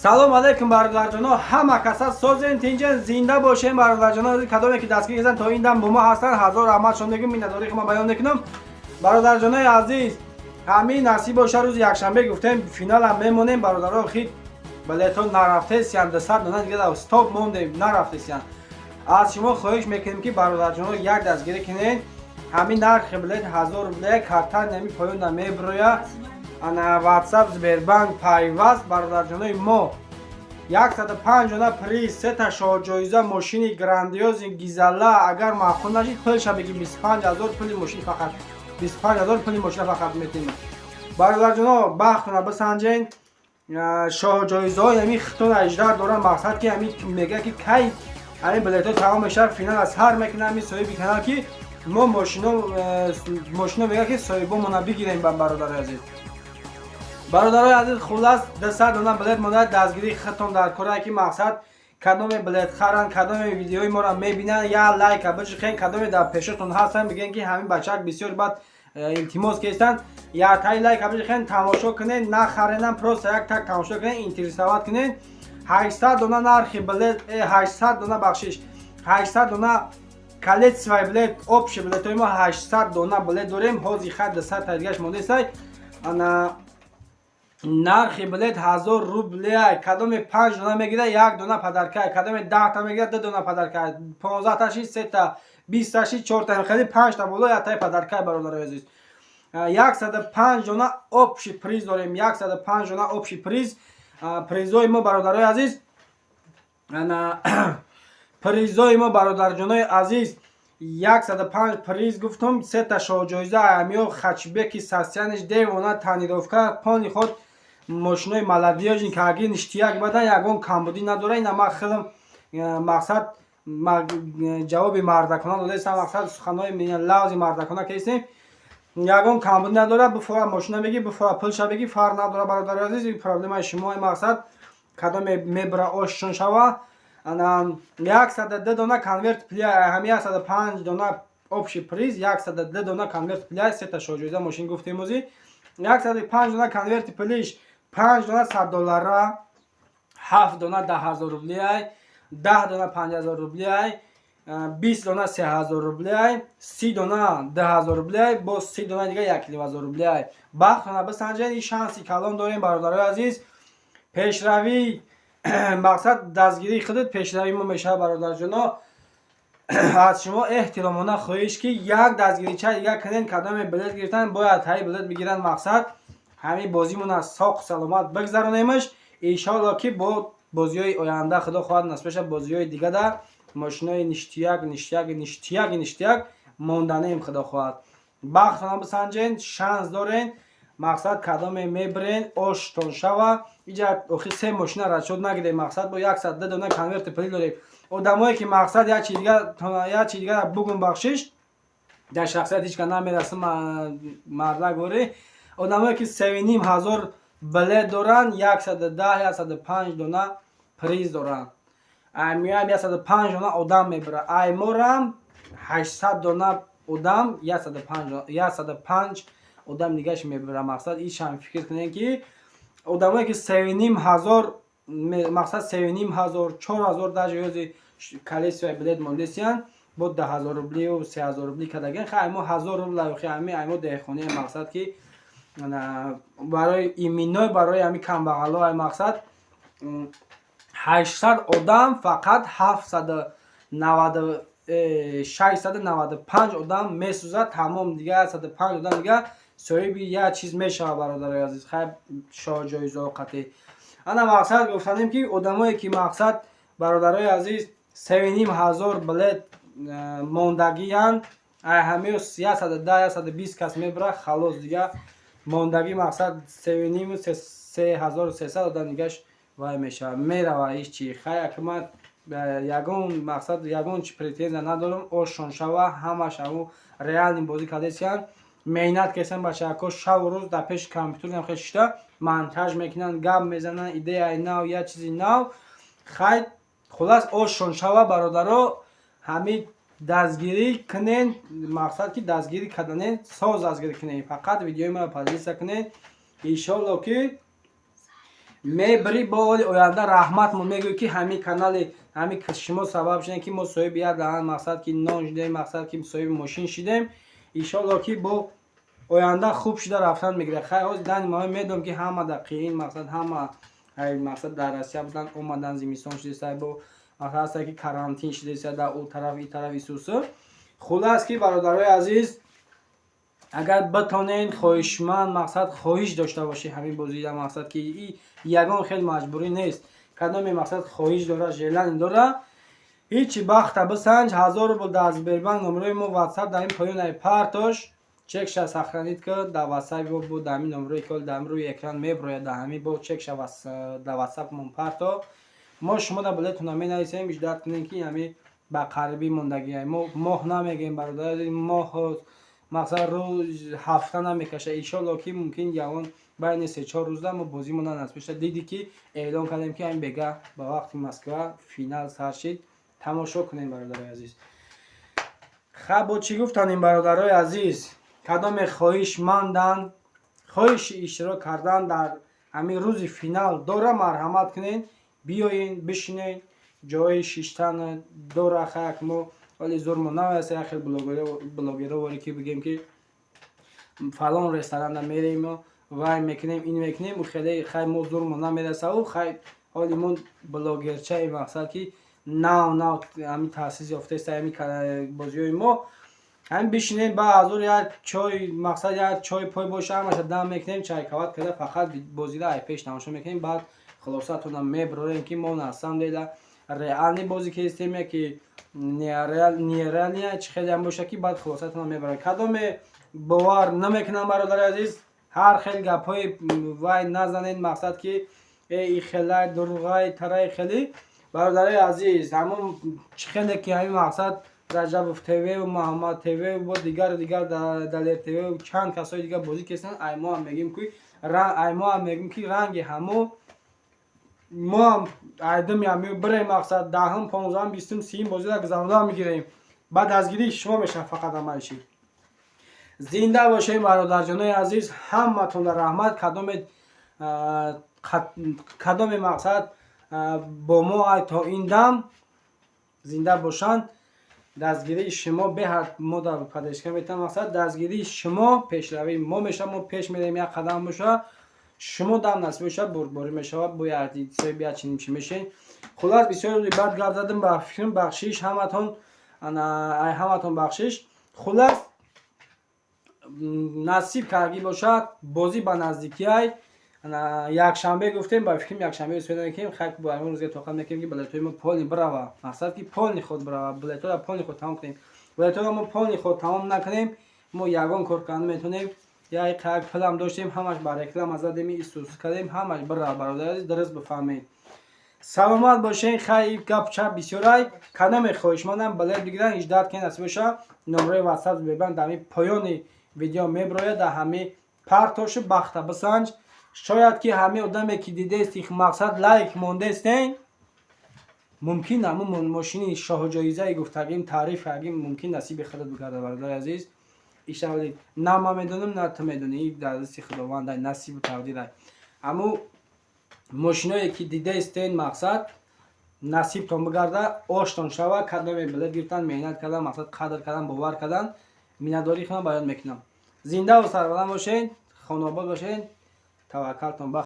Салом алейкум, бародарҷоно, ҳама каса созен, тинҷен, зинда бошем. Бародарҷоно, кадоме ки дастгир карданд, то ин дам бо мо ҳастанд, ҳазор раҳматшон мегӯм, миннатдории худро баён мекунам. Бародарҷонои азиз, ҳамин насиб боша, рӯзи якшанбе гуфтем, финалам мемонем. Бародаро, хит билетҳо нарафтесиян, 200 дона дига стоп мондем, нарафтесиян. Аз шумо хоҳиш мекунем, ки, бародарҷоно, як дастгирӣ кунед. Ҳамин нархи билет 1000 рубле, карта нами поёнда мебироя, ана WhatsApp, Сбербанк пайваст. Бародарҷонои мо, 105 дона приз, сета шоҳҷоиза, мошини грандиозный гизала. Агар маъқул нашид, пулша беги, 25 000 пули мошин, фақат 25 000 пули мошина фақат метем. Бародарҷоно, бахтона бисанҷен. Шоҳҷоизаҳои ҳамин хитон аждар доранд. Мақсад ки ҳамин мега, ки кай ҳамин билетҳо тамом мешавад, финал аз ҳар мекунад ҳамин соҳиби канал, ки мо мошино мега, ки соҳибомона бигирем. Бародарои азиз, бародарои азиз, хуллас, 200 дона билет монда, дастгирии худтон дар корае, ки мақсад кадоме билет харанд, кадоме видеои моро мебинанд, я лайка биҷиқен, кадоме дар пешотон ҳастанд, бигӯен, ки ҳамин бачак бисёр бад илтимос кестанд, яктай лайка биҷиқен, тамошо кунед, нахаренам, просто як так тамошо кунед, интересовать кунед. 800 дона нархи билет, 800 дона, бахшиш, 800 дона количествои билет, общий билетҳои мо 800 дона билет дорем. Ҳозир хай 200 та дигаш мондестай. Ана нархи билет 1000 рубле. Кадоме панҷ дона мегирад, як дона подарка, кадоме 10та мегирад, ду дона подарка, 15таши сета, 20таши чорта, хеле панҷта боло яктаи подарка. Бародарои азиз, 105 дона общий приз дорем, 105 дона общий приз. Призои мо, бародарои азиз, ана призои мо, бародарҷонои азиз, 105 приз гуфтум, сета шоҳҷоиза, амиё хачбеки сасяниш девона, тонировка, пони худ, мошинои молодёжный карги, ништяк бадан, ягон камбудӣ надора. Ина ман хелам мақсад ҷавоби мардакона додаистам, мақсад суханҳои лавзи мардакона кестем. Ягон камбудӣ надора, бифора мошина бигӣ, бифора пулша бигӣ, фарқ надора. Бародари азиз, проблемаи шумо. Мақсад кадоме мебира, ошшон шава. Ана 102 дона конверт пулия, ҳами 105 дона общий приз, 102 дона конверт пулия, сета шоҳҷоиза, мошин гуфтем озӣ, 105 дона конверти пулиш, панҷ дона 100 доллара, ҳафт дона 10 000 рублиай, 10 дона 5000 рублиай, 20 дона 3000 рублиай, 30 дона 2000 рублиай, боз 30 дона дига 1,5 ҳазор рублиай. Бахтона бисанҷед, ин шанси калон дорем, бародарои азиз. Пешравӣ мақсад дастгирии худат пешравии мо мешавад. Бародарҷоно, аз шумо эҳтиромона хоҳиш, ки як дастгирича дигар кунед. Кадоме билет гирифтан, бояд ҳаи билет бигиранд. Мақсад ҳамин бозимон аз соқ саломат бигзаронемаш. Иншоалло, ки бо бозиҳои оянда, худо хоҳад, насиб бошад, бозиҳои дигада мошинои ништяк, ништяк, ништяк, ништяк монданем, худо хоҳад. Бахтона бисанҷен, шанс дорен. Мақсад кадоме мебирен, оштон шава. Иҷа охи се мошина расчёт нагирем. Мақсад бо 102 дона конверти пулӣ дорем. Одамое ки мақсад як чи дигара бугум, бахшиш, дар шахсият ҳеч ка намерасам, мардак ворӣ. Одамое ки 3,5 ҳазор билет доранд, 110, 105 дона приз доранд. Меоям, 105 дона одам мебира, айморам 800 дона одам, 105 одам дигаш мебира. Мақсад ишам фикр кунем, ки одамое ки 3,5 ҳазор, мақсад 3,5 ҳазор, 4000 даже ёзи количествои билет мондесиянд, бо 10 000 рублию 3000 рубли кадаген. Хай, мо 1000 рубл охи ами аймо деҳқоние. Мақсад ки барои иминой, барои ҳами камбағало. Ай мақсад 800 одам, фақат 695 одам месӯзад, тамом. Дига 105 одам дига соҳиби як чиз мешавад. Бародарои азиз, хай, шоҳҷоизаҳо қатъӣ. Ана мақсад гуфтанем, ки одамое ки мақсад, бародарои азиз, 3,5 ҳазор билет мондагиянд, ай ҳамиё 110, 120 кас мебира, халос. Дига мондагӣ мақсад севу ниму, 3300 одам дигаш вай мешавад, мерава. Ҳеч чи, хай, ака, ман ягон мақсад, ягон чи претензия надорам. Ошон шава, ҳамаш ҳаму реальный бозӣ кардесиянд, меҳнат кардесиянд. Бачаҳако шаву рӯз дар пеши компютерам хел шишта монтаж мекунанд, гап мезананд, идеяи нав, як чизи нав. Хай, хуллас, ошон шава. Бародаро, ҳамин дастгирӣ кунен. Мақсад ки дастгирӣ карданен, соз дастгирӣ кунен, фақат видеои маро поделиться кунен. Иншолло, ки Мебирӣ, бо оли оянда раҳматмо мегӯӣ, ки ҳамин канали ҳамин шумо сабаб шудем, ки мо соҳиби як даҳан, мақсад, ки нон шудем, мақсад, ки соҳиби мошин шудем. Иншолло, ки бо оянда хуб шуда рафтан мегирад. Хай, ҳозир дани ма медонам, ки ҳама дар қиин, мақсад, ҳама, мақсад, дар Россия будан, омадан, зимистон шудеста, бо мақсад ҳаста, ки карантин шудеста дар ӯ тараф, и тараф, исусу. Хулас, ки бародарои азиз, агар битонед, хоҳишманд, мақсад, хоҳиш дошта бошед ҳамин бозида, мақсад, ки и ягон хел маҷбурӣ нест. Кадоме, мақсад, хоҳиш дора, желание дора, ҳичи, бахта бисанҷ. 1000 рубл дар Сбербанк, номерои мо Ватсап дар ин поён ай партош, чекша сохранить ки дар Ватсапи мо бо дар ҳамин номерое, ки дар рӯи экран меброяд, дар ҳамин бо чекша дар Ватсапмон парто. Мо шумо дар билетона менависем. Ждать кунем, ки ҳамин ба қарибӣ мондагиай. Мо моҳ намегӯем, бародар, моҳ, мақсад, рӯз, ҳафта намекаша. Иншолло, ки мумкин ягон байни 3-4 рӯзда мо бозимона насб шуда. Дидӣ, ки эълон кардем, ки ҳамин бега ба вақти Москва финал сар шид. Тамошо кунем, бародарои азиз. Ха, бо чӣ гуфтанем, бародарои азиз? Кадоме хоҳишманданд, хоҳиши иштирок кардан дар ҳамин рӯзи финал дора, марҳамат кунед, биёен, бишинед, ҷои шиштан дора. Хаяк мо вале зурмо намераса, як хел блогеро воре, ки бигем, ки фалон ресторанда мерем, вай мекунем, ин мекунем, хеле. Хай, мо зурмо намерасаву. Хай, ҳоли мо блогерчаи, мақсад, ки нав нав ҳамин таъсис ёфтаеста ҳамин бозиҳои мо. Ҳамин бишинем, ба ҳазор як чой, мақсад, як чой пой боша, ҳамаша дам мекунем, чайкават карда, фақат бозиро ай пеш тамошо мекунем. Баъд хулосатона мебарорем, ки мо на самом деле реальный бозӣ кистем, яки нереальный, чӣ хелеам боша, ки баъд хулосатона мебарем. Кадоме бовар намекунам, бародари азиз, ҳар хел гапҳои вай назанед, мақсад, ки э и хелай дурғай тараи хеле. Бародари азиз, ҳамон чӣ хеле ки ҳамин, мақсад, Раҷабов ТВ, Муҳаммад ТВ бо дигару дигар, Далер ТВ, чанд касои дигар бозӣ кестанд, ай мо ҳам мегӯем, ки ай мо ҳам мегӯем, ки ранги ҳамо мо ҳам айдами ҳами бирем, мақсад, 10-ум, 15-ум, 20-ум, 30-ум бозиро гузаронда мегирем. Ба дастгирии шумо мешавад фақат амалши. Зинда бошем, бародарҷонои азиз, ҳаматонда раҳмат. Кадоме, мақсад, бо мо ай то ин дам зинда бошанд. Дастгирии шумо беҳад мо дар поддержка метавон. Мақсад, дастгирии шумо пешравии мо мешавад. Мо пеш мерем, як қадам боша, шумо дам насиб бошад, бурдборӣ мешавад, бо соҳиби як чунин чӣ мешем. Хулас, бисёр бад гап задам, ба фикрам, бахшиш ҳаматон, ай ҳаматон бахшиш. Хулас, насиб кардагӣ бошад, бозӣ ба наздикиай. Якшанбе гуфтем, ба фикрам, якшанбе успеда мекунем. Хай, бо ягон рӯзе тоқат мекунем, ки билетҳои мо полный бирава, мақсад, ки полный худ бирава, билетҳоро полный худ тамом кунем. Билетҳоро мо полный худ тамом накунем, мо ягон кор карда наметавонем. Як қаяк пулам доштем, ҳамаш ба реклама задем, исус кардем, ҳамаш бирава. Бародари азиз, дуруст бифаҳмед. Саломат бошен. Хай, гап чап бисёрай. Кадоме хоҳишмандам билет бигиранд, ждать ки насиб боша, номерои Ватсап мебаранд, дар ҳамин поёни видео меброяд, дар ҳамин партошу, бахта бисанҷ. Шояд ки ҳамин одаме, ки дидест, мақсад, лайк мондестен, мумкин ҳамун мошини шоҳҷоизаи гуфтагим, таъриф кардагим, мумкин насиби худат бигардад. Бародари азиз, ишавали на ман медонам, на ту медонӣ, дар дасти Худованд насибу тақдирай. Ҳамун мошиное, ки дидаистен, мақсад, насибтон бигарда, оштон шава. Кадоме билет гирифтан, меҳнат кардан, мақсад, қадр кардан, бовар кардан, миннатдории худам баён мекунам. Зиндаву сарбаланд бошед, хонаобод бошед, таваккалтон ба.